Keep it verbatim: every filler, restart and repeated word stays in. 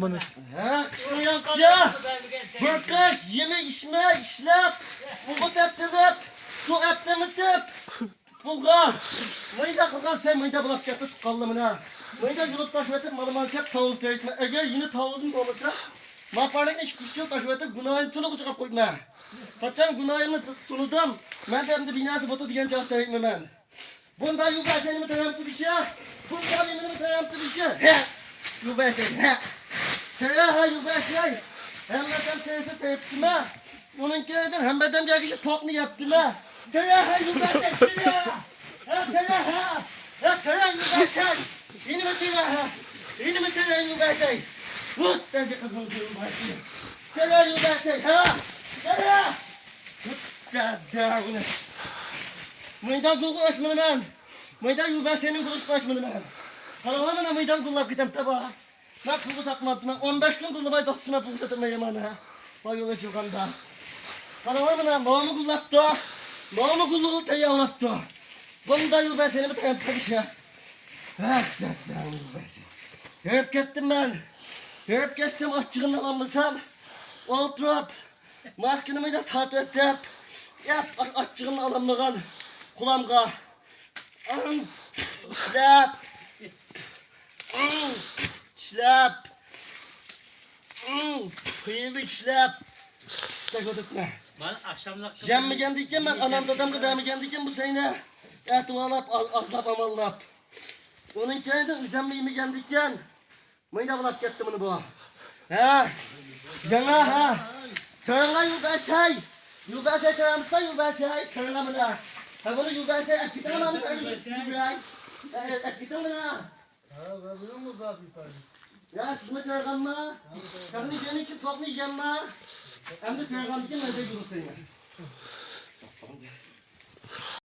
ھە، قىشنىڭ ياڭقىسى. بىر قىش يېمە ئىچمە ئىشلەپ، ئوغۇت ئەپتىلىپ، سۇ ئەپتىمىتىپ، پۇلغا مۇيدا قىلغان سەن مۇيدا بولاپ كەتتى تۇغقانلىرىمنى. مۇيدا يۇلۇپ تاشلىۋېتىپ مانا مانا سەپ تاۋۇز تېرىيتمە. ئەگەر يەنە تاۋۇزۇم بولمىسا، ماپارنىڭ ئىككى ئۈچ يىل تاشلىۋېتىپ گۇناھىنى تولۇقىچە قىلىپ قويما. قاچان گۇناھىمنى تونۇدۇم، مەندە ئەمدى بىناسى بوتۇ دېگەن چاغ تېرىيتمەن مەن. بۇندا يۇبەسەينىمۇ تەرەمتى بېشى، بۇندا نېمىنىمۇ تەرەمتى بېشى. ھە! يۇبەسەي، ھە! تەرە، ھە، يۇبەسەي! ھەممە ئادەم تەرىسى تېرىپتىمە. ئۇنىڭ كەينىدىن ھەممە ئادەم گەگىشى توقنى يەپتىمە. تەرە، ھە، يۇبەسەي، تەرە! ھە، تەرە، ھە! ھە، تەرە، يۇبەسەي! يېنىمە تەرە، ھە! يېنىمە تەرە، يۇبەسەي! ۋۇت، دەجى قىزىڭ يۇبەسەي! تەرە، يۇبەسەي، ھە! تەرە! ۋۇت، دەدە، ئۇنى. مەيدان گۇلغا ئۆچمىدىمەن. مەيدان يۇبەسەينىڭ گۇلىسىغا ئۆچمىدىمەن. قاراڭلار مانا مەيدان گۇللاپ كېتەمتى بۇ. مەن پۇلغا ساتماپتىمەن. ئون بەش كۈن گۈللىمەي توختىسىمەن، پۇلغا سېتىلماي يامان ھە. ۋاي يول ئېچىلغاندا. قاراڭلار مانا ماۋۇمۇ گۈللەپتۇ. ماۋۇمۇ گۈللىگىلى تەييارلاپتۇ. بۇندا يول بەرسەينى بىر تەييارلاپ قىلىشى. ھەھ، دەتلەرنى يول بەرسەي. ھېرىپ كەتتىم مەن. ھېرىپ كەتسەم ئاچچىقىمنى ئالالمىسام، ئولتۇرۇپ ماسكىنى مۇنداق تارتىۋېتىپ، يەپ ئاچچىقىمنى ئالالمىغان قۇلامغا ئىشلەپ، ئىشلەپ، قىيىنلىق ئىشلەپ، تەكلىپ ئۆتمە. مانا ئاخشاملىق يەممىگەندىكىن مەن ئانام دادامغا بەرمىگەندىكىن بۇ سەينە ئەتىۋارلاپ، ئاز-، ئازلاپ، ئامانلاپ. ئۇنىڭ كەينىدىن ئۆزەممۇ يېمىگەندىكىن مۇنداق بولاپ كەتتى مانا بۇ. ھە؟ ياڭا، ھە؟ تۆرەڭگە يول بەرسەي. يول بەرسەي، تۆرەمسە يول بەرسەي. تۆرەڭگە مانا. ھە، بۇنى يول بەرسەي، ئەپ كېتىڭ مانا، ئەپ كېتىڭ مانا. ھە، ۋە بىلەنمۇ بار بىر پارچە. يا، سىزمۇ تۆرەڭگەمما؟ تېخنىك يېنىكچە توقنى يېگەنما؟ ئەمدى تۆرەڭگەمدىكىن مەن دەپ يۈرسەيمەن.